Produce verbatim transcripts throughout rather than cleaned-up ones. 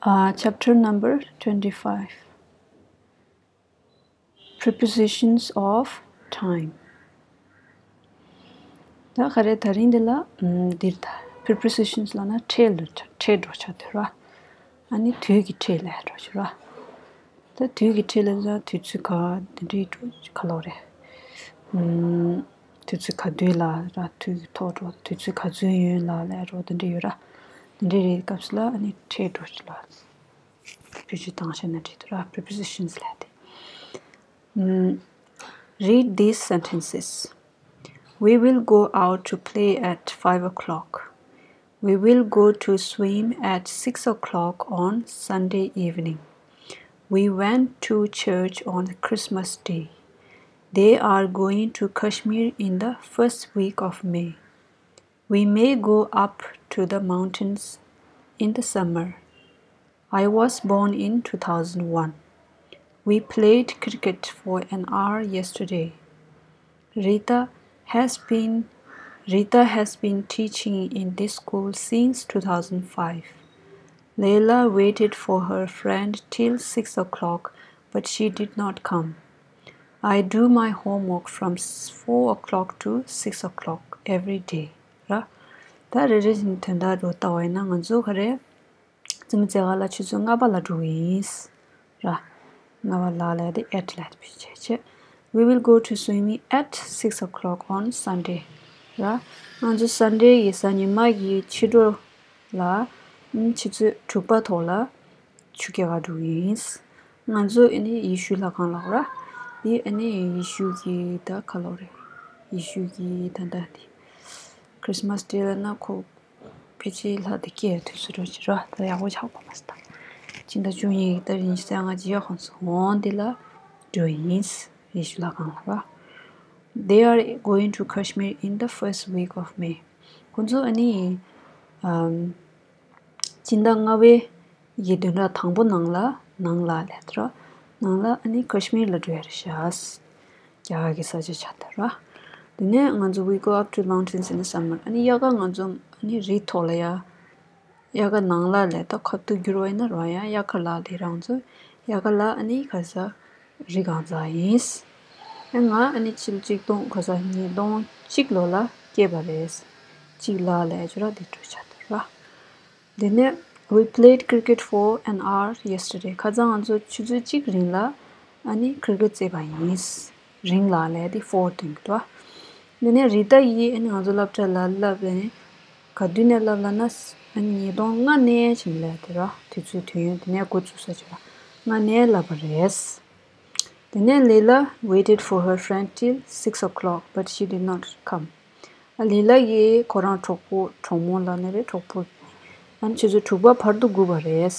Uh, chapter number twenty-five. Prepositions of time. ད་ག་རེ་ད་རིང་འདི་ལ་ཨམ་འདིར་ད་prepositions ལབ་ན་ཕྲད་ལ་ཕྲད་འགྲོ་ཆ་དེ་ར། ཨ་ནི་དུས་ཀྱི་ཕྲད་ལ་འགྲོ་ཆ་ར། ད་དུས་ཀྱི་ཕྲད་ལ་ད་དུས་ཚོད་ག་འདི་འདྲའི་འགྲོ་ག་ལོ་རེད། ཨམ་དུས་ཚོད་ག་དུས་ལ་ར་དུས་ཀྱི་ཐོག་འགྲོ་དུས་ཚོད་ག་ཚོད་ཡོད་ལ་ལ་འགྲོ་འདི་འདྲ་ཡོད་ར། འདི་འདྲའི་རེད་སྐབས་སུ་ལ་ཨ་ནི་ཕྲད་འགྲོ་ཆ་ལ། བེད་སྤྱོད་བཏང་བྱས་ན་འགྲིག་འདུག་ར། prepositions ལབ་དེ། ཨམ། Read these sentences. We will go out to play at five o'clock. We will go to swim at six o'clock on Sunday evening. We went to church on Christmas Day. They are going to Kashmir in the first week of May. We may go up to the mountains in the summer. I was born in two thousand one. We played cricket for an hour yesterday. Rita has been Rita has been teaching in this school since two thousand five. Leila waited for her friend till six o'clock, but she did not come. I do my homework from s- four o'clock to six o'clock every day. ར། ད་རེ་རེ་བཞིན་དོན་དག་འགྲོ་ལྟ་བ་ཡིན་ན་ང་ཚོ་ག་རེ། རྩེད་མོ་རྩེ་ག་ལ་ཆུ་ཚོད་ལྔ་པ་ལ་འགྲོ་གི་ཡིན། ར། ལྔ་པ་ལ་ལས་དེ་at ལ་བེད་སྤྱོད་བྱེད། We will go to swimming at six o'clock on Sunday. ར། ང་ཚོ་Sunday ཡི་གཟའ་ཉི་མ་ཡི་ཕྱི་དྲོ་ལ་ཨ་ནི་ཆུ་ཚོད་དྲུག་པ་ཐོག་ལ་ཆུ་རྐྱལ་ག་འགྲོ་གི་ཡིན། ང་ཚོ་ཨ་ནི་ཡེ་ཤུ་ལྷ་ཁང་ལ་ར། འདི་ཨ་ནི་ཡེ་ཤུ་གི་ད་ག་ལོ་རེད། ཡེ་ཤུ་གི་ད་ད་འདི་Christmas Day ལ་ན་ཁོ་ཕལ་ཆེར་ལྷ་དེ་སྐྱེ་དུས་སུ་འགྲོ་ཅི་ར། ད་ཡག་པོ་ཆགས་པ་མ་སྟ། སྤྱི་ཟླ་བཅུ་གཉིས་ཀྱི་ཏ་རིག་ཉི་ཤུ་རྩ་ལྔ་རྗེས་ཁོང་ཚོ་འོང་འདི་ལ་འགྲོ་ཡིན། ཡེ་ཤུ་ལྷ་ཁང་ལ་ར། They are going to Kashmir in the first week of May. ཁོང་ཚོ་ཨ་ནི་ཨམ་སྤྱི་ཟླ་ལྔ་པའི་ཡི་བདུན་ཕྲག་དང་པོ་ནང་ལ་ནང་ལ་ལས་དེ་ར། ནང་ལ་ཨ་ནི་ཀ་ཤི་མིར་ལ་འགྲོ་ཡ་རེད་ཤག་རྒྱ་གར་གྱི་ས་ཆ་ཆགས་དེ་ར། དེ་ནས་ང་ཚོ་we go up to mountains in the summer. ཨ་ནི་དབྱར་ཁ་ང་ཚོ་ཨ་ནི་རི་ཐོག་ལ་ཡ། དབྱར་ཁ་ནང་ལ་ལས་ད་ཁ་ཐུག་འགྱུར་བ་ཡིན་ན་ར་ཡ་དབྱར་ཁ་ལ་ལས་རང་ཚོ་དབྱར་ཁ་ལ་ཨ་ནི་ག་ས་རི་སྒང་ཚ་ཡིན། ཨ་ང་ཨ་ནི་ཕྱི་ལོ་ཆིག་སྟོང་ག་ས་ཉིས་སྟོང་གཅིག་ལོ་ལ་སྐྱེས་པ་རེད། གཅིག་ལ་ལས་ཅོ་ར་དེ་འགྲོ་ཆགས་དེ་ར། དེ་ནས་we played cricket for an hour yesterday. ཁ་སང་ང་ཚོ་ཆུ་ཚོད་གཅིག་རིང་ལ་ཨ་ནི་ཁི་རི་ཀེ་ཊི་རྩེས་པ་ཡིན། རིང་ལ་ལས་དེ་for དོན་གྱི་འདུག་དེ་ནས་རི་ཏ་ཡིས་ཨ་ནི་ང་ཚོ་སློབ་གྲྭ་ལ་བསླབས་ནས་ག་དུས་ནས་བསླབས་ལབ་ན་ཨ་ནི་ཉིས་སྟོང་ལྔ་ནས་བྱིན་ལས་དེ་ར་དུས་ཚོད་དུས་ཡུན་དེ་ནས་འགོ་བཙུགས་ས་ཆུ་ལ་ལྔ་ནས་བསླབས་པ་རེད། དེ་ནས་Leila waited for her friend till six o'clock, but she did not come. ཨ་ལི་ལ་ཡིས་ཁོ་རང་གྲོགས་པོ་གྲོགས་མོ་ལ་ནི་རེད་གྲོགས་པོ། ཨ་ནི་ཆུ་ཚོད་དྲུག་པ་བར་དུ་སྒུག་པ་རེད།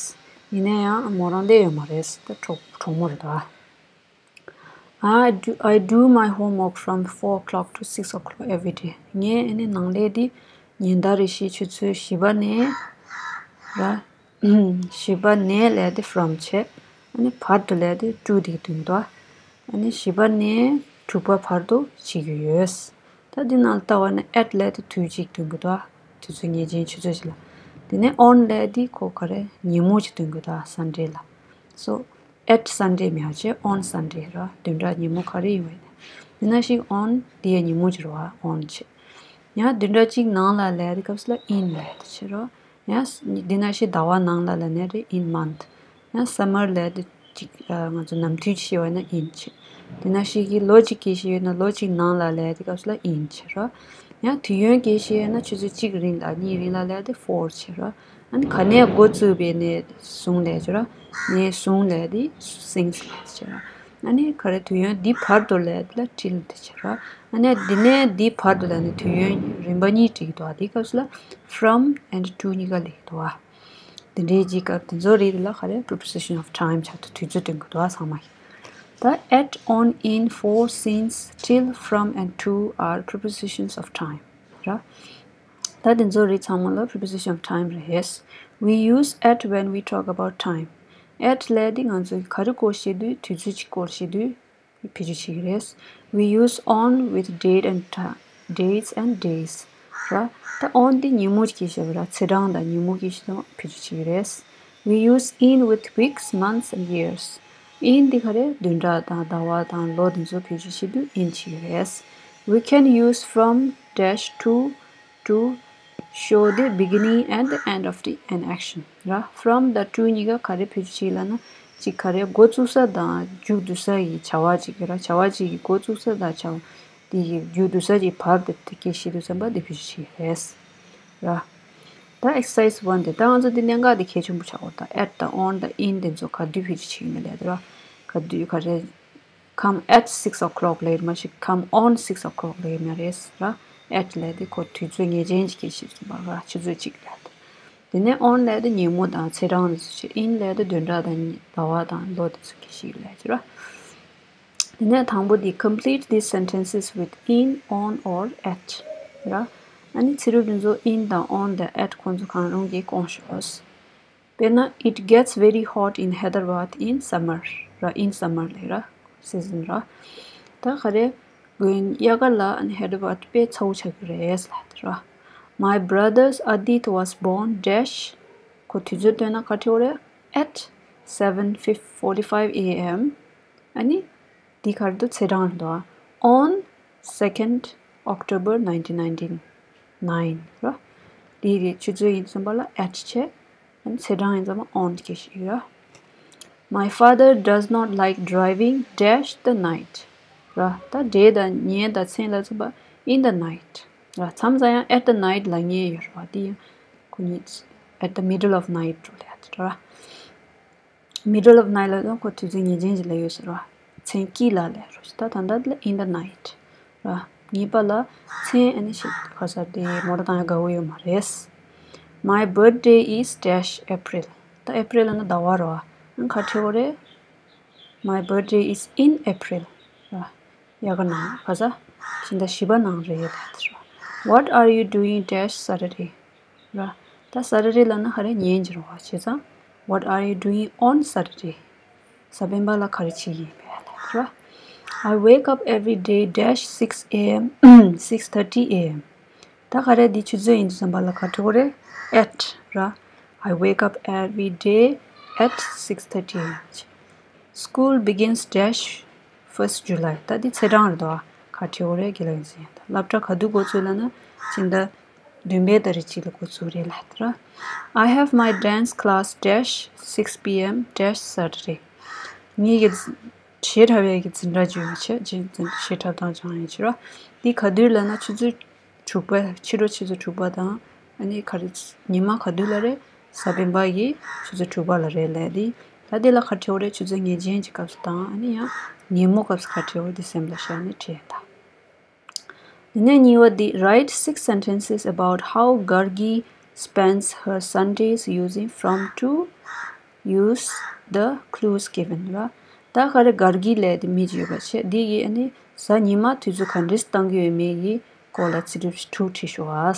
ཡིན་ན་ཡང་མོ་རང་བསྡད་ཡོད་མ་རེད་ད་གྲོགས་གྲོགས་མོ་རེད་ད། I do, I do my homework from four o'clock to six o'clock every day. ངས་ཨ་ནི་ནང་ལས་འདི་ཉིན་ལྟར་རེ་བཞིན་ཆུ་ཚོད་བཞི་པ་ནས་ར། བཞི་པ་ནས་ལས་དེ་from བྱས། ཨ་ནི་བར་དུ་ལས་དེ་to དེ་དོན་དུ། ཨ་ནི་བཞི་པ་ནས་དྲུག་པ་བར་དུ་བྱེད་ཀྱི་ཡོད། ད་འདི་ནང་ལྟ་བ་ནི་at ལས་དེ་དུས་གཅིག་དོན་གྱི་འདུག་དུས་ཚོད་ངེས་ཅན་ཆུ་ཚོད་གཅིག་ལ། དེ་ནས་on ལས་དེ་ཁོ་ག་རེ་ཉིན་མོ་གཅིག་དོན་གྱི་འདུག Sunday ལ། So at Sunday མེད་བྱས་on Sunday ར་བདུན་ཕྲག་ཉིན་མོ་ག་རེ་ཡིན་བས་ནས། དེ་ན་ཞིག་on དེ་ཡ་ཉིན་མོ་གཅིག་རེད་བ་on བྱས། ཡང་བདུན་ཕྲག་གཅིག་ནང་ལ་ལས་དེ་སྐབས་སུ་ལ་in ལས་དེ་བྱེད་རོགས། ཡང་འདི་ན་ཞིག་ཟླ་བ་ནང་ལ་ལ་ནས་རེད་in month། ཡང་summer ལ་དེ་གཅིག་ང་ཚོ་ནམ་དུས་ཤེས་བ་ན་in བྱེད། འདི་ན་ཞིག་གི་ལོ་གཅིག་གི་ཤེས་ཡོད་ན་ལོ་གཅིག་ནང་ལ་ལ་དེ་སྐབས་སུ་ལ་in བྱེད་རོགས། ཡང་དུས་ཡུན་གི་ཤེས་ཡོད་ན་ཆུ་ཚོད་གཅིག་རིང་ལ་གཉིས་རིང་ལ་ལ་དེ་for བྱེད་རོགས། ཨ་ནི་ག་ནས་འགོ་བཙུགས་པའི་ནས་བཟུང་ལས་བྱེད་རོགས། ནས་བཟུང་ལས་དེ་since ལས་བྱེད་རོགས། ཨ་ནི་ག་རེ་དུས་ཡུན་འདི་བར་དུ་ལས་དེ་ལ་till དེ་བྱེད་རོགས། ཨ་ནི་འདི་ནས་འདི་བར་དུ་ལ་ནི་དུས་ཡུན་རིམ་པ་གཉིས་བྲིས་འདུག་དེའི་སྐབས་སུ་ལ་from and to གཉིས་ཀ་ལས་འདུག་དེ་འདྲའི་ཅིག་སྐབས་དེ་ཚོ་རིགས་ལ་ག་རེ་preposition of time ཆགས་ཏེ་དུས་ཚོད་སྟོན་གྱི་འདུག་ཚང་མ་ཡིན། ད་at, on, in, for, since, till, from and to are prepositions of time ར། ད་དེ་ཚོ་རིགས་ཚང་མ་ལ་preposition of time རེད། We use at when we talk about time. At ལས་དེ་ང་ཚོས་ག་རེ་སྐོར་བཤད་དུས་དུས་ཚོད་ཅིག་སྐོར་བཤད་དུས། བེད་སྤྱོད་བྱེད་ཀྱི་རེད། We use on with date and time, dates and days ར། ད་on དེ་ཉིན་མོ་གི་བཤད་པ་ར་ཚེས་གྲངས་དང་ཉིན་མོ་གི་བཤད་པ་བེད་སྤྱོད་བྱེད་ཀྱི་རེད། We use in with weeks, months and years. In འདི་ག་རེ། བདུན་ཕྲག་དང་ཟླ་བ་དང་ལོ་དེ་ཚོ་བེད་སྤྱོད་བྱེད་དུས་in བྱེད་ཀྱི་རེད། We can use from dash to to show the beginning and the end of the an action. ར། From དང་to གཉིས་ཀ་ག་རེ་བེད་སྤྱོད་བྱེད་ལབ་ན། གཅིག་ག་རེ། འགོ་བཙུགས་ས་དང་མཇུག་བསྡུ་ས་ཡི་བྱ་བ་གཅིག་གི་ར། བྱ་བ་གཅིག་གི་འགོ་བཙུགས་ས་དང་བྱ་བ་དེ་ཡི་མཇུག་བསྡུ་ས་ཀྱི་བར་དེ་དེ་སྐད་བཤད་དུས་ཙམ་པ་དེ་བེད་སྤྱོད་བྱེད་ཀྱི་རེད། ར། ད་exercise one དེ། ད་ང་ཚོ་འདི་གནད་འགག་དེ་གལ་ཆེན་པོ་ཆགས་ཡོད། ད་at དང་on དང་in དེ་ཚོ་ག་དུས་བེད་སྤྱོད་བྱེད་ཀྱི་ཡིན་ལབ་དེ་ར། ག་དུས་ག་རེ། Come at six o'clock ལབ་མ་གཞི་come on six o'clock ལབ་མ་རེད་ར། At ལབ་དེ་ཁོ་དུས་ཚོད་ངེས་ཅན་ཅིག་སྐད་བཤད་ཟིན་པ་ར། ཆུ་ཚོད་གཅིག་ལབ་དེ། དེ་ནས་on ལབ་དེ་ཉིན་མོ་དང་ཚེས་གྲངས་ལ་སོགས་བྱས། In ལབ་དེ་བདུན་ཕྲག་དང་ཟླ་བ་དང་ལོ་དེ་ཚོ་སྐད་བཤད་ལབ་ཀྱི་ར། དེ་ནས་དང་པོ་དེ། Complete these sentences with in, on or at ར། ཨ་ནི་ཚིག་གྲུབ་དེ་ཚོ་in དང་on དང་at ཁོང་ཚོ་གང་རུང་གིས་སྐོང་ཤོག། དཔེར་ན། It gets very hot in Hyderabad in summer ར། In summer ལབ་ར། སི་ཛན་ར། ད་ག་རེ། དགུན་དབྱར་ཁ་ལ་ཨ་ནི་ཧའི་ཌ་ར་བཱད་དཔེ་ཚ་བོ་ཆགས་ཀྱི་རེད་ལབ་དེ་ར། My brother's Adit was born dash ཁོ་དུས་ཚོད་བཏོན་ན་ག་རེ་འོ་རེད། At seven forty-five a.m. ཨ་ནི། འདི་ག་རེ་འདུག་ཚེས་གྲངས་རེད་འདུག on second October nineteen ninety-nine ར། འདི་གི་ཆུ་ཚོད་ཡིན་ཙམ་པ་ལ་at བྱས། ཨ་ནི་ཚེས་གྲངས་ཡིན་ཙམ་པ་on གྱིས་ཤིག་ར། My father does not like driving dash the night ར། ད་འདྲའི་དང་ཉེ་དང་མཚན་ལ་ཙམ་པ་in the night ར། མཚམས་མཚམས་ཡང་at the night ལབ་མཁན་ཡོད་རེད་བ། འདི་ཡང་ཁོ་གཉིས་at the middle of night འགྲོ་ལབ་ཡ་དེ་ར། Middle of night ལབ་དུས་ཁོ་དུས་ཚོད་ངེས་ཅན་ཅིག་ལབ་ཡོད་ཟེར་བ། མཚན་དཀྱིལ་ལ་ལབ་རོགས་ཞེས། ད་ད་ལྟ་ལ་in the night ར། གཉིས་པ་ལ་མཚན་ཨ་ནི་ཞིག་ག་ས་དེ་མོ་ཊ་བཏང་ཡ་དགའ་བོ་ཡོད་མ་རེད། My birthday is dash April ད་April ལབ་ན་ཟླ་བ་རེད་བ། ཨ་ག་རེ་འོ་རེད། My birthday is in April ར། དབྱར་ཁ་ནང་ག་ས། ཕྱི་ཟླ་བཞི་པ་ནང་རེད་ལབ་དེ་ར། What are you doing dash Saturday ར། ད་Saturday ལབ་ན་ག་རེ་ཉིན་གྱི་རེད་བ། བྱས་ཙང་What are you doing on Saturday གཟའ་སྤེན་པ་ལ་ག་རེ་བྱེད་ཀྱི་ཡིན་པས་ལབ་དེ་ར། I wake up every day dash six a.m. six thirty a.m. ད་ག་རེ་འདི་ཆུ་ཚོད་ཡིན་དུས་ཙམ་པ་ལ་ག་རེ་འོ་རེད། At ར། I wake up every day at six thirty a.m. School begins dash first July ད་འདི་ཚེས་གྲངས་རེད་དོ། ག་རེ་འོ་རེད། དགེ་ལགས་ཡིན་ཟེར་ཡིན། ད་སློབ་གྲྭ་ག་དུས་འགོ་ཚུགས་ལབ་ན་ཕྱི་ཟླ་བདུན་པའི་ཏ་རིག་གཅིག་ལ་འགོ་ཚུགས་རེད་ལབ་དེ་ར། I have my dance class dash six p.m. dash Saturday ངེད་ཀྱི་བྱེད་གྲབས་ཡས་ཀྱི་འཛིན་གྲྭ་བརྗོད་ཡོད་བྱེད་བྱེད་གྲབས་དང་སྦྱང་ཡོད་བྱེད་ར། འདི་ག་དུས་ལབ་ན་ཆུ་ཚོད་དྲུག་པ། ཕྱི་དྲོ་ཆུ་ཚོད་དྲུག་པ་དང་། ཨ་ནི་ག་རེ། ཉི་མ་ག་དུས་ལ་རེད། གཟའ་སྤེན་པ་གི་ཆུ་ཚོད་དྲུག་པ་ལ་རེད་ལབ་དེ། ད་དེ་ལ་ག་རེ་འོ་རེད། ཆུ་ཚོད་ངེས་ཅན་གྱི་སྐབས་སུ་དང་། ཨ་ནི་ཡང་ཉིན་མོ་སྐབས་སུ་ག་རེ་འོ་རེད། དེ་སེམས་ལ་བཞག་ནས་བྲིས་ད། དེ་ནས་གཉིས་པ་འདི། Write six sentences about how Gargi spends her Sundays using from to use the clues given ར། ད་ག་རེ། གར་གི་ལབ་དེ་མི་ཅིག་ཡོད་པ་བྱས། འདི་ཡིས་ཨ་ནི་གཟའ་ཉི་མ་དུས་ཚོད་ག་འདྲས་བཏང་གི་ཡོད་མེད་ཀྱི་སྐོར་ལ་ཚིག་གྲུབ་དྲུག་བྲིས་ཤོག་ཨ།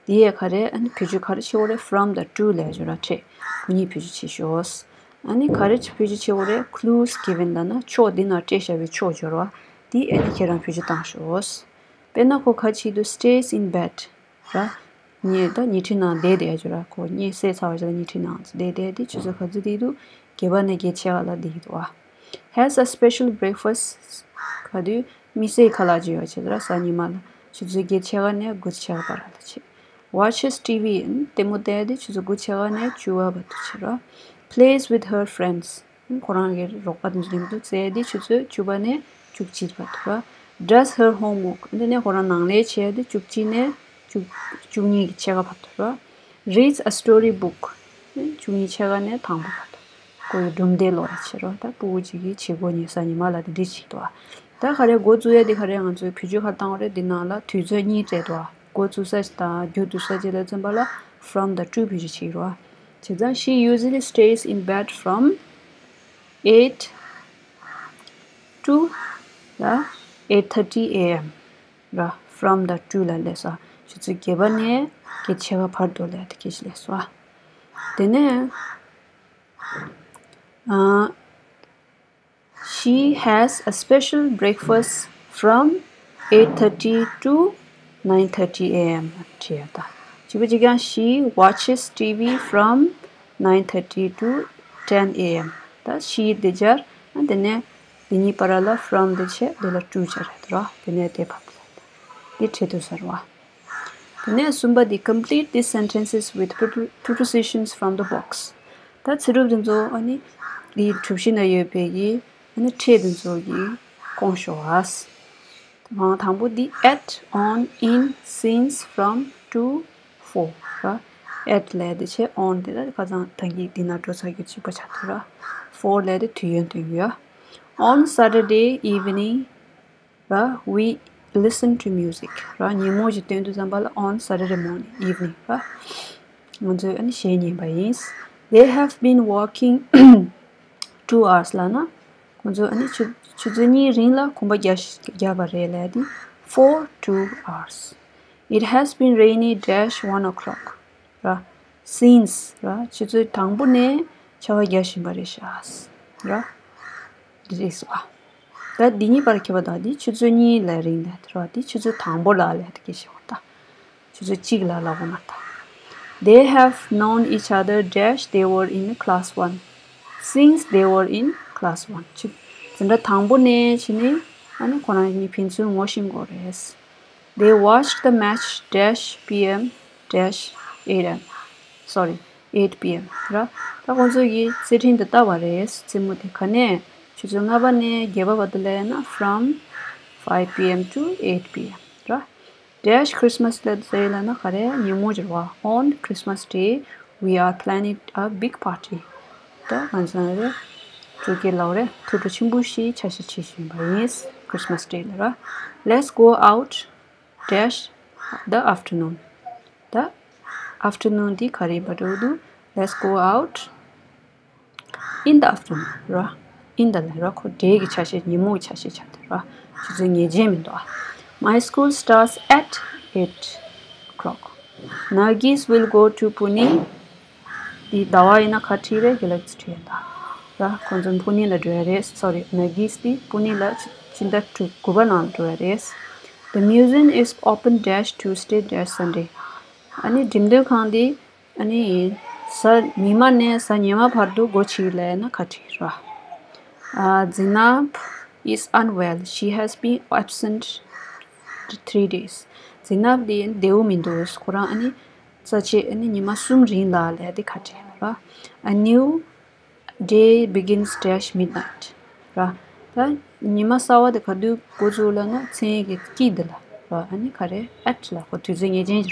འདི་ཡས་ག་རེ། ཨ་ནི་བེད་སྤྱོད་ག་རེ་བྱེད་དགོས་རེད། From དང་to ལབ་ཡ་ཅིག་ཡོད་ར། ཁྲིད་ཁོ་གཉིས་བེད་སྤྱོད་བྱེད་ཤོག་ཨ་ནི་ག་རེ་བེད་སྤྱོད་བྱེད་དགོས་རེད། clues given ལབ་ན་ཕྱོགས་འདི་ན་སྤྲད་བཞག་པའི་ཕྱོགས་སྦྱོར་བ་འདི་ཨ་ནི་ཁྱེད་རང་བེད་སྤྱོད་བཏང་ཤོག་དཔེར་ན་ཁོ་ག་བྱེད་དུས། stays in bed ར། ཉལ། ད་ཉལ་ཁྲི་ནང་བསྡད་བསྡད་ཡ་ཅིག་ཡོད་ར། ཁོ་གཉིད་སད་ཚར་བ་ཅིག་ལ་ཉལ་ཁྲི་ནང་བསྡད་བསྡད་དེ་ཆུ་ཚོད་ག་ཚོད་བསྡད་འདུག་བརྒྱད་པ་ནས་བརྒྱད་ཕྱེད་ཀ་ལ་བསྡད་ཀྱི་འདུག་ཨ། Has a special breakfast ག་དུས། དམིགས་བསལ་ཁ་ལག་ཅིག་ཡོད་བྱས་ར། གཟའ་ཉི་མ་ལ་ཆུ་ཚོད་བརྒྱད་ཕྱེད་ཀ་ནས་དགུ་ཕྱེད་ཀ་བར་ལ་བྱས། Watches T V ལྟད་མོ་བལྟས་ཏེ་ཆུ་ཚོད་དགུ་ཕྱེད་ཀ་ནས་བཅུ་པ་བར་དུ་བྱས་ར། Plays with her friends ཁོ་རང་གི་རོགས་པ་དེ་ཚོ་མཉམ་དུ་རྩེད་དེ་ཆུ་ཚོད་བཅུ་པ་ནས་བཅུ་གཅིག་བར་དུ་ར། Does her homework འདི་ནས་ཁོ་རང་ནང་ལས་བྱས་ཏེ་བཅུ་གཅིག་ནས་བཅུ་བཅུ་གཉིས་ཀྱི་ཕྱེད་ཀ་བར་དུ་ར། Reads a story book བཅུ་གཉིས་ཕྱེད་ཀ་ནས་དང་པོ་བར་དུ། ཁོ་ཡི་སྒྲུང་དེབ་ཀློག་ཡ་བྱེད་རོགས། ད་སྤུ་གུ་གཅིག་གིས་བྱེད་སྒོ་ཉལ་ས་ཉི་མ་ལ་དེ་འདྲ་བྱེད་འདུག་ཨ། ད་ག་རེ་འགོ་བཙུགས་ཡ་དེ་ག་རེ། ང་ཚོས་བེད་སྤྱོད་ག་རེ་བཏང་བ་རེད། འདི་ནང་ལ་དུས་ཚོད་གཉིས་སྤྲད་འདུག་ཨ། འགོ་བཙུགས་ས་དང་མཇུག་བསྡུ་ས་བཅས་ལ་མཚོན་པ་ལ་from དང་to བེད་སྤྱོད་བྱེད་ཀྱི་རེད་བ། བྱས་ཙང་she usually stays in bed from eight to the eight thirty a.m. ར། From དང་to ལ་སླེབས་ས་ཆུ་ཚོད་བརྒྱད་པ་ནས་བརྒྱད་ཕྱེད་ཀ་བར་དུ་ལ་དེ་སྐད་ཅིག་སླེབས་སོང་ཨ། དེ་ནས་ཨ། She has a special breakfast from eight thirty to nine thirty a.m. བྲིས་ཡ་ད། གཅིག་པ་གཅིག་རྐྱང་། She watches T V from nine thirty to ten a.m. ད་she དེ་སྦྱར། ཨ་དེ་ནས་དེ་གཉིས་བར་ལ་from དེ་བྱས། དེ་ལ་to སྦྱར་རེད་ར། དེ་ནས་དེ་བབ་དེ་བྲིས་འདུག་ཟེར་བ། དེ་ནས་གསུམ་པ་དེ། Complete these sentences with prepo- prepositions from the box. ད་ཚིག་གྲུབ་དེ་ཚོ་ཨ་ནི་དེའི་གྲུབ་གཞི་ན་ཡོད་པའི་གི་ཨ་ནི་ཕྲད་དེ་ཚོ་གི་སྐོང་ཤོག་ཨ། ང་དང་པོ་འདི་at, on, in, since, from, to, for ར། at ལབ་དེ་བྱས། on དེ་ད་ཁ་སང་ད་གིན་འདི་ན་འགྲོ་ཚར་རྒྱུ་གཅིག་པ་ཆགས་འདུག་ར། for ལབ་དེ་དུས་ཡུན་སྟོན་རྒྱུ་ཡ། On Saturday evening ར། We listen to music ར། ཉིན་མོ་ཞིག་སྟོན་དུས་ཙམ་པ་ལ་on Saturday morning, evening ར། ང་ཚོས་ཨ་ནི་གཞས་ཉན་པ་ཡིན། They have been walking two hours ལབ་ན། ཁོང་ཚོས་ཨ་ནི་ཆུ་ཆུ་ཚོད་གཉིས་རིང་ལ་གོམ་པ་རྒྱག་རྒྱག་པ་རེད་ལབ་དེ། For two hours. It has been rainy dash one o'clock ར། Since ར། ཆུ་ཚོད་དང་པོ་ནས་ཆར་པ་རྒྱག་བཞིན་པ་རེད་ཤག་ར། འདི་རེད་ཟེར་བ། ད་འདི་གཉིས་བར་ཁྱད་པར་དང་། འདི་ཆུ་ཚོད་གཉིས་ལ་རིང་ལབ་དེ་ར། འདི་ཆུ་ཚོད་དང་པོ་ལ་ལབ་དེ་གི་ཞིག་བ་ད། ཆུ་ཚོད་གཅིག་ལ་ལབ་དགོས་མ་ད། They have known each other dash they were in class one, since they were in class one. ཆུ་འཛིན་གྲྭ་དང་པོ་ནས་བྱས་ནས་ཨ་ནི་ཁོ་རང་གཉིས་ཕན་ཚུན་ངོ་ཤེས་ཀྱི་ཡོད་རེད། They watched the match dash P M dash eight M, sorry, eight P M ར། ད་ཁོང་ཚོ་གིས་རྩེད་འགྲན་དེ་ལྟ་བ་རེད། རྩེད་མོ་དེ། ག་ནས་ཆུ་ཚོད་ལྔ་པ་ནས་བརྒྱད་པ་བར་དུ་ལབ་ན་from five P M to eight P M ར། Dash Christmas ལབ་ཟེར་ལབ་ན་ག་རེ། ཉིན་མོ་རེད་བ། On Christmas Day, we are planning a big party. ད་ང་ཚོ་རེད། སྤྲོ་སྐྱིད་ལབ་རེད། ཐུགས་སྤྲོ་ཆེན་པོ་ཞིག་འཆར་གཞི་བྱེད་བཞིན་པ་ཡིན། Christmas Day ལ་ར། Let's go out dash the afternoon. ད་afternoon འདི་ག་རེ་ཡིན་པ་འགྲོ་འདུག Let's go out in the afternoon ར། In the ལ་ར། ཁོ་འདྲའི་གི་ཆ་ཤས། ཉིན་མོའི་ཆ་ཤས་ཆགས་འདུག་ར། ཆུ་ཚོད་ངེས་ཅན་མི་འདུག My school starts at eight o'clock. Nagis will go to Pune. འདི་ཟླ་བ་ཡིན་ན་ག་བྲིས་རེད། དགེ་ལགས་ཀྱིས་བྲིས་ཡོད་ད་ར། ཁོང་ཚོ་ཕུ་ནེ་ལ་འགྲོ་ཡ་རེད། Sorry, Nagis འདི་ཕུ་ནེ་ལ་ཕྱི་ཟླ་དྲུག་དགུ་པ་ནང་འགྲོ་ཡ་རེད། The museum is open dash Tuesday dash Sunday. ཨ་ནི་འགྲེམས་སྟོན་ཁང་འདི་ཨ་ནི་གཟའ་ཉི་མ་ནས་གཟའ་ཉི་མ་བར་དུ་སྒོ་ཕྱེ་ལབ་ན་ག་འདྲ་རེད། ཨ། Zainab is unwell. She has been absent three days. Zainab འདི་བདེ་པོ་མི་འདུག་ཁོ་རང་ཨ་ནི་རྩ་ཆེ་ཨ་ནི་ཉི་མ་གསུམ་རིང་ལ་ལབ་དེ་ག་འདྲ་རེད། A new day begins dash midnight ར། ད་ཉི་མ་གསར་བ་དེ་ག་དུས་འགོ་ཚུགས་ལབ་ན་མཚན་གྱི་དཀྱིལ་འདི་ལ་ར། ཨ་ནི་ག་རེ། At ལ། ཁོ་དུས་ཚོད་ངེས་ཅན་ཅིག་རེད།